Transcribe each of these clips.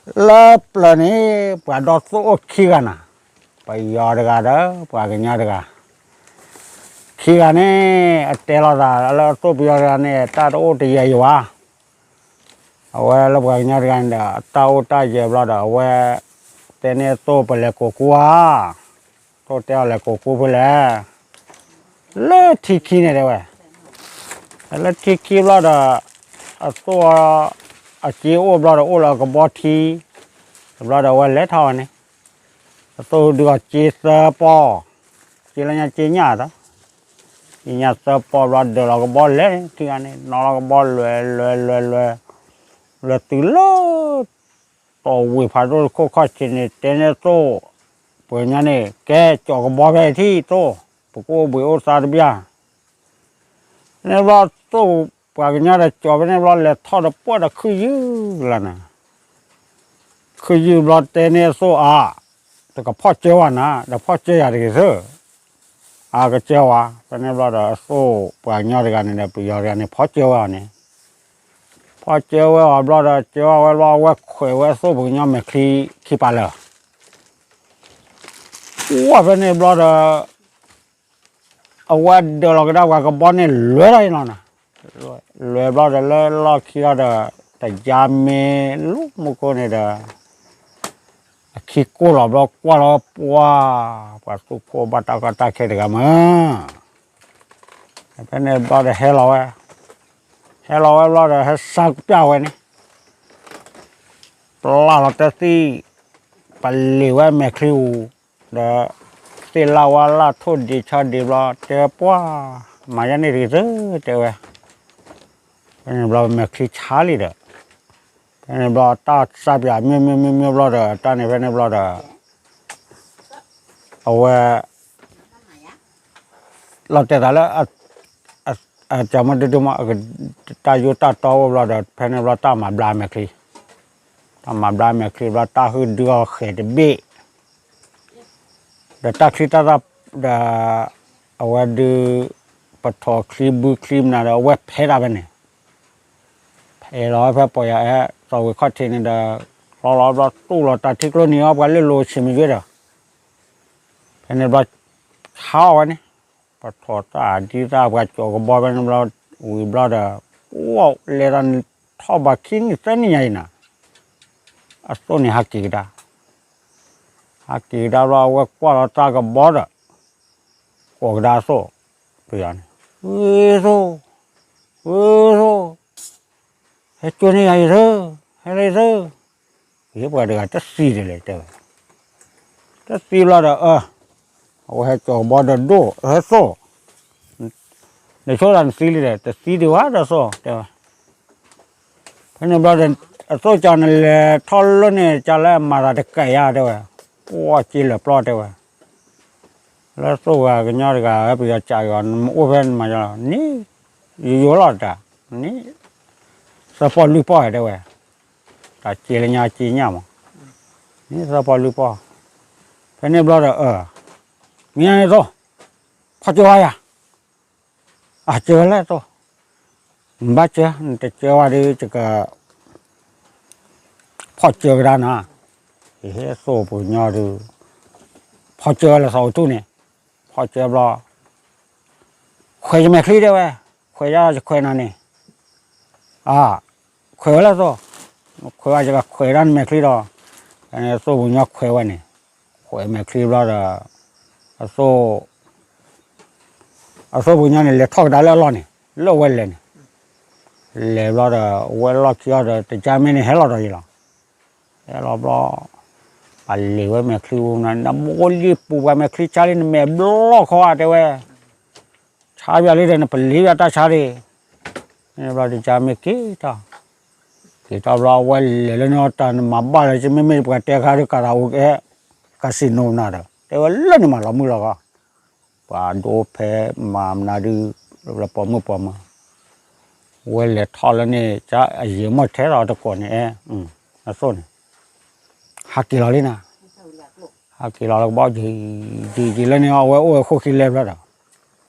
လၢပျၢၤန့ၣ် ပှၤဒီသိၣ်အိၣ်ခံဂၤနၤ, ပယီၤတဂၤဒီး ပှၤကညီတဂၤ, ခံဂၤန့ၣ် အတဲလိာ်သးလၢအသိၣ်ပယီၤတဂၤန့ၣ် တၢ်တအိၣ်တယဲၢ်ယံၤဘၣ်. အဝဲလၢပှၤကညီတဂၤန့ၣ်ဒီး အတၢ်အိၣ်တၢ်ယဲၢ်ဘျီဒီး အဝဲတဲန့ၢ်အသိၣ်ပလဲၤကိးကူဧါ, သိၣ်တဲအီၤလဲၤကိးကူဖဲလဲၣ်, လၢထံခံန့ၣ်တဲဝဲ, လၢထံခံဘျီဒီး အသိၣ် အစ့အိၣ်ဘျီဒီးအိၣ်လၢအကဘီထံ, တဘျီဒီးအဝဲလဲၤထီၣ်ဝဲန့ၣ်, အသိၣ်ဒုးအီၤစ့သၢပီၢ်, စ့လၢညါစ့ညၣ်သီ, စ့ညၣ်သၢပီၢ်ဘျီဒၢးလီၤကဘီလဲၤခံဂၤန့ၣ် နီၤလီၤကဘီလဲၤလဲၤလဲၤလဲၤ, လဲၤတုၤလၢ တီၢ်ဝ့ၢ်ဖးဒိၣ်တခိၣ်ခီၣ်ဆံးန့ၣ် တဲန့ၢ်အသိၣ်ပှၤကညီန့ၣ် ကဲကၠီၤကဘီဖဲထံၣ်သိၣ်, ပကအိၣ်ဘှံးအိၣ်သါတဘျီ, ဖဲန့ၣ်ဘျီသိၣ်ပှၤကညီဒီးကၠီၤဖဲန့ၣ်ဘျီလဲၤထီၣ်ဒီးပှၢ်ဒီးခုၣ်ယုၢ်လီၤနၤ, ခုၣ်ယုၢ်ဘျီတဲန့ၢ်အသိၣ်အါ, တကဖီၣ်ကၢဝဲနၤ, ဒီးဖီၣ်ကၢယၤတဂ့ၤသၢ, အကစၢ်ဝဲ, ဖဲန့ၣ်ဘျီဒီးအသိၣ်ပှၤကညီတဂၤန့ၣ်ဒီး ပယီၤတဂၤန့ၣ် ဖီၣ်ကၢဝဲအီၤန့ၣ်, ဖီၣ်ကၢဝဲအီၤဘျီဒီး ကၢဝဲဘျီ အဝဲခွဲးဝဲအသိၣ်ပှၤကညီမဲာ်ချံခံပာ်လၢာ်, ဝဲဖဲန့ၣ်ဘျီဒီး အဝဲဒၢးလီၤကဒါပှၤကဘီန့ၣ်လဲၤထီၣ်အံၤလီၤနၤ, လဲၤဘျီဒီးလၢလီၢ်ခံလီၤဒီး တယါမ့ၢ်လူၤမူခိၣ်န့ၣ်ဒီး အခံကိၢ်လီၤဘျီကွၢ်လီၤပှၢ်, ပှၤသူၣ်ခိၣ်ဘၣ်တၢ်ကီတၢ်ခဲတဂၤမး, ဖဲန့ၣ်ဘျီဒီးဟဲလီၤဝဲ, ဟဲလီၤဝဲဘျီဒီး ဟဲစါကပျၢ်ဝဲန့ၣ် ပျၢ်လီၤတသံၣ်, ပလ့ၤဝဲမဲာ်ချံပူၤ, ဒီး သ့ၣ်လၣ်ဝါလၣ်ထိၣ်ဒ့ဆါဒ့ဘျီ တဲပှၢ်, မၤယဲန့ၣ်တဂ့ၤသၢ တဲဝဲ, ဖဲန့ၣ်ဘျီမဲာ်ချံဆါလံဒီး, ဖဲန့ၣ်ဘျီတၢ်စါပၠးမ့ၢ်မ့ၢ်မ့ၢ်မ့ၢ်ဘျီဒီး တၢ်န့ၣ်ဖဲန့ၣ်ဘျီဒီး အဝဲ လီၤတဲာ်သးလၢ အကမ့ၢ်ဒုဒုမး တၢ်ယိတၢ်တီအိၣ်ဘျီဒီး ဖဲန့ၣ်ဘျီတၢ်မၤဘျါမဲာ်ချံ, တၢ်မၤဘျါမဲာ်ချံဘျီ တၢ်ဟုၣ်ဒုအီၤဃဲၤတဘ့ၣ်, ဒီးတၢ်ချံတၢ်သၣ်ဒီး အဝဲဒု ပထိးချံဘုချံမနုၤဒီး အဝဲဖဲးတၢ်ဖဲန့ၣ်, ဖဲးလီၤဝဲဖဲပီၢ်ယၤအဲၣ် သီဝ့ၤခီၣ်ထံးန့ၣ်ဒီး လီၤလီၤဘျီတူၢ်လီၤတၢ်ထံကျိနံၤအီၤ ပှၤလၢလိာ်ဆံးမံၤယွဲဒီး ဖဲန့ၣ်ဘျီ ဆါအီၤဝဲန့ၣ်, ပထိးတၢ်ဒ်သၣ်ပှၤကၠီၤကဘီဖဲန့ၣ်ဘျီ ဝံၤဘျီဒီး ပှၢ်လဲၤတၢ်ထီၣ်ဘၣ်ခံနံၣ်သၢနံၣ်ညါအံၤနၤ, အသိၣ်န့ၣ်ဟးက့ၤကဒါ, ဟးက့ၤကဒါဘျီ အဝဲကွၢ်လီၤတၢ်ကဘီဒီး ကိးကဒါအသိၣ်, ပယီၤန့ၣ်, ဝ့သိၣ်, ဝ့သိၣ်, ဟဲကၠိန့ၢ်ယၤအံၤသၢ, ဟဲလၢအံၤသၢ, ယပှၤတဂၤတသံဒ်လဲၣ်တဲဝဲ, တသံဘျီဒီး အဝဲဟဲကၠီၤကဘီဒီးဒိၣ် ဟဲသိၣ်, နဆိဒၣ်နသံလံဒီး တသံဒံးဝဲဒီးသိၣ်တဲဝဲ, ဖဲန့ၣ်ဘျီဒီး အသိၣ်ကၠီၤနလဲၤထီၣ်လၢန့ၣ် ကၠီၤလၢအမၤသးတကဲယါတဲဝဲ, ပှၢ်က့လၢာ်ပျီတဲဝဲ, လၢသိၣ်ဂၤကညီတဂၤ ပယီၤကးအီၤ နမ့ၢ်အိၣ်ဖဲနမၤယါလီၤန့ၣ်, ယယိလီၤတၢ်, န့ၣ်, သၢပီၢ်လွံၢ်ပီၢ်တဲဝဲ, တၢ်က့လၢညါက့ညါမး, န့ၣ်သၢပီၢ်လွံၢ်ပီၢ်, ဖဲန့ၣ်ဘျီဒီး မ့ၢ်ညါန့ၣ်သိၣ်, ဖီၣ်ကၢဝဲယၤ, အကၢဝဲလဲၣ်သိၣ်, နဘၣ်ကၢ နတကၢဝဲဒီး ယက ဖီၣ်ကၢကဒါနၤ, ယဟဲသိၣ်ပှၤကညီဒီး ဖီၣ်ကၢလၢသီအူထူၣ်န့ၣ်, ဖီၣ်ကၢဘျီ, ခွဲးယမဲာ်ချံတဲဝဲ, ခွဲးယၤယခွဲးနၤန့ၣ်, အ, ခွဲးဝဲလဲၣ်သိၣ်, ခွဲးဝဲယကခွဲးဒၣ်နမဲာ်ချံဒီး, သိၣ်ပှၤကညီခွဲးဝဲန့ၣ်, ခွဲးမဲာ်ချံဘျီဒီး, အသိၣ် အသိၣ်ပှၤကညီန့ၣ် လဲၤထီၣ်ကဒါလၢအလီၢ်န့ၣ်, လၢအဝဲလဲၤန့ၣ်, လဲၤဘျီဒီး ဝဲလီၢ်ခံအီၤဒီး တကၢ်မ့ၢ်န့ၣ် ဟဲလီၤဒီးယံၤလီၤ, ဟဲလီၤဘျီ, ပလ့ၤဝဲမဲာ်ချံပူၤနၤ, နမိၢ်လံပူၤပှၤမဲာ်ချံဆါလံ နမဲာ်ဘျီၣ်ခီဧါတဲဝဲ, ဆါပၠးလံဒီး နပလ့ၤပၠးတၢ်ဆါဒၣ်, ဘျီတကၢ်မ့ၢ်က့ၤထီၣ်, က့ၤထီၣ်ဘျီ အဝဲလဲၤလၢန့ၣ်တၢ်နမၤဘၣ်လၢ မ့မ့ၢ်ပှၤတဲခါဒုး ကၤရၤအိူကဲ casino နၤဒီး တဲဝဲလၢန့ၣ်မး လီၤမုၢ်လီၤဂီၤ, ပှၤဒိဖဲမၤမနုၤဒုး လၢပိာ်မုၣ်ပိာ်မၢၤ, ဝဲလဲၤထီၣ်လၢန့ၣ် ကၢ်အယံာ်မီၢ်ထဲလီၤတကိးန့ၣ်, အသိၣ်န့ၣ်, ဟးက့ၤလီၤလံနၤ, ဟးက့ၤလီၤလၢကဘီ ယံာ်ယံာ်လၢန့ၣ် အဝဲအိၣ်ဝဲဃိၣ်ဃံလဲဘျီဒီး,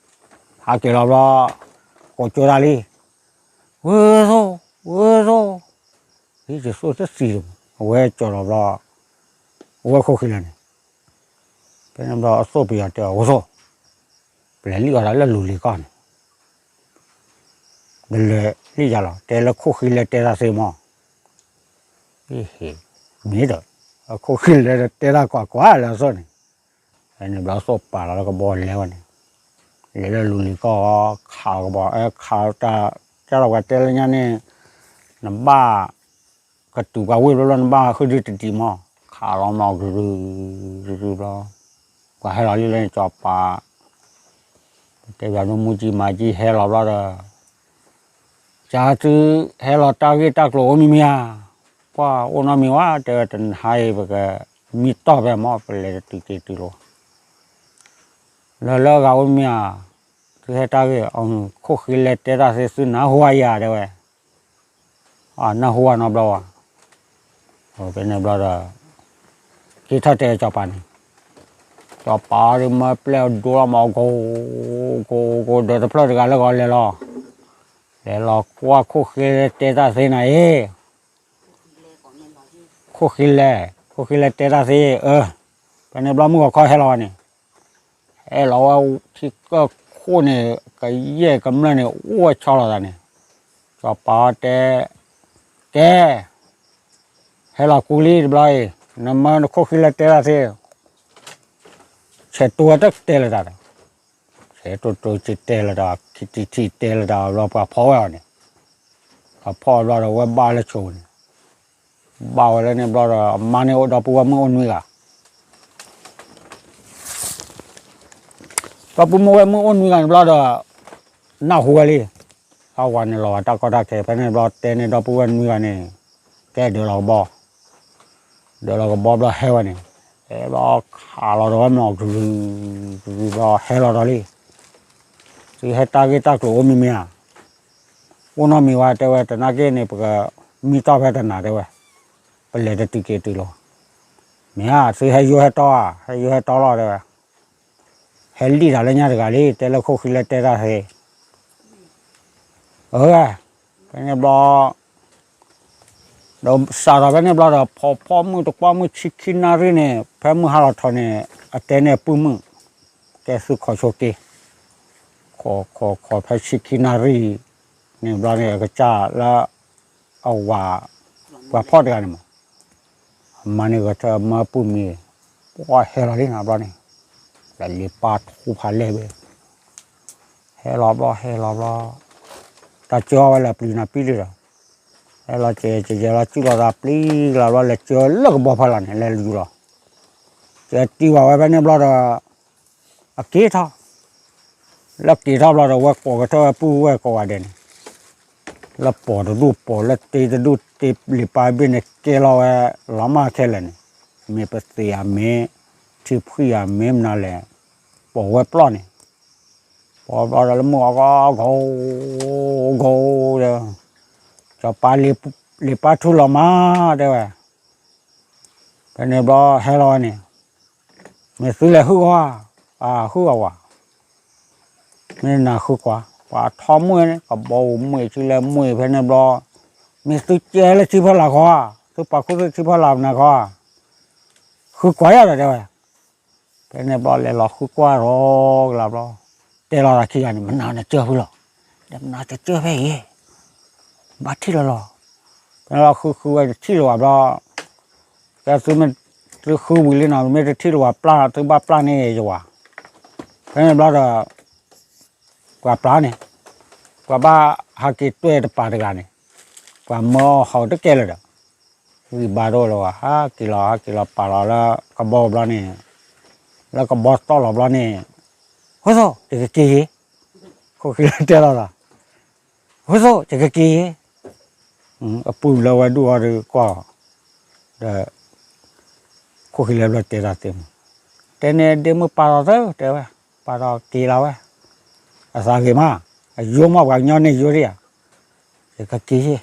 ဟးက့ၤလီၤဘျီ, ကိးကၠိဒၣ်လံ, ဝ့သိၣ်, ဝ့သိၣ်, ဟံးယသိၣ်တသံဒံး အဝဲကၠီၤလီၤဘျီ, အဝဲခိၣ်ဃံလဲၣ်န့ၣ်, ဖဲန့ၣ်ဘျီအသိၣ်ပယီၤတဲအီၤ ဝဲသိၣ်, ပလဲၤလံၣ်အီၤတၢ်လၢလူၤလံၤကီၢ်န့ၣ်, ပလဲၤလံၣ်ယၤလီၤ တဲလၢခိၣ်ဃံလဲၣ်တဲတၢ်သ့မး, မ့ၢ်ဒီး, အခိၣ်ဃံလဲၣ်တဲတၢ်ကွၢ်ကွၢ်လၢအသိၣ်န့ၣ်, ဖဲန့ၣ်ဘျီအသိၣ်ပာ်လီၤလၢကဘီလဲၤဝဲန့ၣ်, လဲၤလၢလူၤလံၤကီၢ် ခးကဘီ ခးတၢ်, ကၢ်လီၤပှၤတဲလၢညါန့ၣ်, နဘၣ် ကတုၤပှၤဝ့ၢ်ဘျီဘျီ နဘၣ်ဃုဒုတဒံးမး, ခးလီၤမး ကရုၤကရုၤဘျီ, ပှၤဟဲလီၤလံလၢန့ၣ် ကၠီၤပၤ, တဲပှၤဒိၣ်မူကၠံမၤကၠံဟဲလီၤဘျီဒီး, ကၠီၤသုဟဲလီၤတၢ်ဂ့ၢ်တၢ်ကျိၤအိၣ်မံၤမံၤဧါ, ပှၤအိၣ်နီတမံၤဝဲ တဲဝဲတနၤအံၤ ပကမံတီၢ်ဖဲမး ပလဲၤတတုၤက့ၤတုၤလီၤ, လၢလၢအဂၤအိၣ်မံၤဧါ, သုဟဲတၢ်ဂ့ၢ် ခိၣ်ဃံလဲၣ်တဲတၢ်သ့ သုနၢ်ဟူဧါယၤ တဲဝဲ နၢ်ဟူဧါနီတဘျီဘၣ်, ဖဲန့ၣ်ဘျီဒီး, က့ၤထီၣ်တဲကၠီၤပၤန့ၣ်, ကၠီၤပၤဒုးမၢပျဲၢ်အဒိလီၤမး ကိကိကိ ဒီးတဖျၢၣ်တဂၤလၢဂီၤလဲၤလီၤ, လဲၤလီၤကွၢ်ခိၣ်ဃံလဲၣ်တဲတၢ်သ့နၤအံၤ ခိၣ်ဃံလဲၣ်, ခိၣ်ဃံလဲၣ်တဲတၢ်သ့, အၢ, ဖဲန့ၣ်ဘျီမုၢ်ဂီၤခီဟဲလီၤဝဲန့ၣ်, ဟဲလီၤဝဲထံကၢၢ်ခိၣ်န့ၣ် ကယဲၢ်ကမျၢၢ်န့ၣ် အိၣ်ဝဲဆီလီၤသးန့ၣ်, ကၠီၤပၤတဲ, ကဲ, ဟဲလီၤကူလံတဘျီအံၤ, နမၢနခိၣ်ဃံလဲၣ်တဲတၢ်သ့, ဆဲးတိၤဝဲတတဲလၢၤတၢ်ဒီး, ဆဲးတိၤတိၤက့ၤတဲလၢၤတၢ် ခံထံၣ်ထံၣ်တဲလၢၤတၢ်ဘျီ ပှၤဖီၣ်ဝဲအီၤန့ၣ်, ပှၤဖီၣ်ဘျီဒီး ဝဲဘၣ်လၢဆိန့ၣ်, ဘၣ်ဝဲလၢန့ၣ်ဘျီဒီး အမါန့ၣ်အိၣ်ဒီပုၢ်ဝဲၢ်မုၣ်အိၣ်နွံဂၤ ဒီပုၢ်ဝဲၢ်မုၣ်အိၣ်နွံဂၤန့ၣ်ဘျီဒီး, နၢ်ဟူဝဲလံ, အဝၤန့ၣ်လီၤဝဲတၢ်ကီတၢ်ခဲ ဖဲန့ၣ်ဘျီတဲန့ၢ်ဒီပုၢ်ဝဲၢ်နွံဂၤန့ၣ်, ကဲဒၢးလီၤကဘီ, ဒၢးလီၤကဘီဘျီဟဲဝဲန့ၣ်, ဟဲဘျီခးလီၤဒီးဝဲမီၢ် ကရုၤကရုၤဘျီဟဲလီၤဒီးလံ, သုဟဲတၢ်ဂ့ၢ်တၢ်ကျိၤအိၣ်မံၤမံၤဧါ, အိၣ်နီတမံၤဝဲ တဲဝဲတနာ်က့န့ၣ် ပကမံတီၢ်ဖဲတနၤတဲဝဲ, ပလဲၤတတုၤက့ၤတုၤလီၤ, မ့ၢ်ဧါ သုဟဲယိဟဲတီဧါ ဟဲယိဟဲတီလီၤတဲဝဲ ဟဲလံၣ်တၢ်လၢညါတဂၤလံ တဲလၢခိၣ်ဃံလဲၣ်တဲတၢ်သ့, အၢ, ဖဲန့ၣ်ဘျီ, ဒီးစးထီၣ်ဖဲန့ၣ်ဘျီဒီး ဖီဖီမုၢ်တကွၢ်မုၢ်ဆံခံနၣ်ရံၣ်န့ၣ် ဖဲမုၢ်ဟါလီၤထီၣ်န့ၣ် အတဲန့ၢ်အပုၢ်မုၣ်, ကဲသုခီဆိက့, ခီခီခီဖဲဆံခံနၣ်ရံၣ်န့ၣ်ဘျီန့ၣ် အကစၢ်လၢ အဝၤ ပှၤဖီၣ်တဂၤန့ၣ်မး, အမါန့ၣ်ဂဲၤထၢၣ်မၢပုၢ်မံၤ, ပှၤဟဲလီၤလံနီၤဘျီန့ၣ်, လဲၤလံပၢ်ထူဖးလဲၢ်ဘ့ၣ်, ဟဲလီၤဘျီဟဲလီၤဘျီ, တၢ်ကၢအီၤဝဲလၢပျံၤနၤပံၣ်လံဒီး, ဟဲလီၤကဲကဲလီၤစုၣ်လီၤသးပျံၤလီၤဘျီလဲၤကၢလၢကဘီဖီလာ်န့ၣ် လဲၤလူၤလီၤ, ကဲတံၢ်ဝဲဖဲန့ၣ်ဘျီဒီး အက့ၤထီၣ်, လၢက့ၤထီၣ်ဘျီဒီး ဝဲကိးကထၢၣ်ဝဲပုၢ်ဝဲၢ်ကိးဂၤဒဲးန့ၣ်, လၢပိာ်တဒူၣ်ပိာ်လၢတ့တဒူၣ်တ့လံာ်ပၢ်ဘ့ၣ်န့ၣ် ကဲလီၤဝဲလီၤမၢ်ခဲလၢာ်န့ၣ်, မ့ၢ်ပသံးဧါမ့ၢ် ထံဖှံၣ်ဧါမ့ၢ်မနုၤလဲၣ်, ပိာ်ဝဲပျီၢ်န့ၣ်, ပိာ်ဘျီဒီးလၢမုၢ်အဂီၢ်ဂီၢ်, ဂီၢ်ဒီး, ကၠီၤပၤလံာ်ပၢ်ထူလီၤမးတဲဝဲ, ဖဲန့ၣ်ဘျီဟဲလီၤဝဲန့ၣ်, မ့ၢ်သုလဲၤဟုၣ်ကွၢ်, အဟုၣ်အဝၤ မ့ၢ်နၤဃုကွၢ်, ပှၤထီၣ်မှံၣ်န့ၣ် ကဘီအိၣ်မှံၣ်ဆံလဲၤမှံၣ်ဖဲန့ၣ်ဘျီ, မ့ၢ်သုကဲလၢထံဖီလာ်ခီဧါ, သုပာ်ခူသူၣ်ထံဖီလာ်မနုၤခီဧါ, ဃုကွၢ်ယၤဒီးတဲဝဲ, ဖဲန့ၣ်ဘျီလဲၤလီၤဃုကွၢ်ရီကလၢဘျီ, တဲလီၤသးခံဂၤန့ၣ် မနၤနကၢၢ်ဖုလီၤ, ဒီးမနၤတကၢၢ်ဖဲအံၤ, ဘၣ်ထံၣ်လီၤလီၤ, ဖဲန့ၣ်ဘျီဃုဃုဝဲတထံၣ်လၢၤဘၣ်ဘျီ ကဲသုမ့ၢ်သုဃုဝံၤလံနီၤ မ့ၢ်တထံၣ်လၢၤဝဲပျၢ် သုဘၣ်ပျၢ်န့ၢ်ယဝၤ, ဖဲန့ၣ်ဘျီဒီး ပှၤပျၢ်န့ၣ်, ပှၤဘၣ်ဟးက့ၤတွဲၢ်တပၤတဂၤန့ၣ်, ပှၤမၢအီၤဟီၣ်တကဲလၢၤဒီး, ဂံၢ်ဘါတအိၣ်လၢၤဝဲ ဟးက့ၤလီၤ ဟးက့ၤလီၤပာ်လီၤလၢကဘီဘျီန့ၣ်, လၢကဘီတီၢ်လီၤဘျီန့ၣ်, ဟိသိ ယကက့ၤယ့ၣ်, ခိၣ်ဃံလၢတဲလီၤသး ဟိသိ ယကက့ၤယ့ၣ်, အပုၢ်လၢဝဲဒူၣ်အီၤဒီးကွၢ်, ဒီး ခိၣ်ဃံလၢဘျီတဲတၢ်သ့မး, တဲန့ၣ်ဒ့မုၣ်ပာ်လီၤသၢ တဲဝဲ, ပာ်လီၤက့ၤလီၤဝဲ, အသးဂ့ၤမး, အယိမးပှၤကညီန့ၣ်ယိဒံးဧါ, ယကက့ၤယ့ၣ်,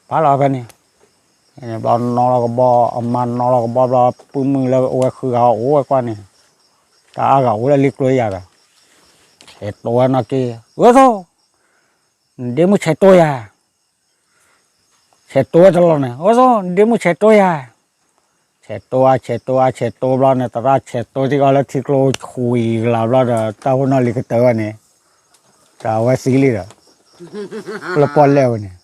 ပာ်လီၤဖဲန့ၣ်, ဘျီနီၤလီၤကဘီ အမါနီၤလီၤကဘီဘျီ ပုၢ်မုၣ်လၢအဝဲဃုဂၤအိၣ်ဝဲကွၢ်န့ၣ်, တၢ်အါဂၤအိၣ်လၢလံကျိယၤဒီး, ဆဲးတိဝဲနီၢ်က့, ဟိသိ နဒ့မုၣ်ဆဲးတိယၤ, ဆဲးတိဝဲတလီၢ်န့ၣ် အိၣ်သိ နဒ့မုၣ်ဆဲးတိယၤ, တဲာ်တိၢ်အါဆဲးတိၢ်အါဆဲးတိၢ်ဘျီန့ၣ် သရၣ်ဆဲးတိၢ်သံအီၤလၢထံကျိဆူၣ်ကလၤဘျီဒီး တၢ်ဖိနီၣ်လံၤကတၢၢ်ဝဲန့ၣ် တၢ်အဝဲသံလံဒီး လၢပီၣ်လဲၣ်ဝဲန့ၣ်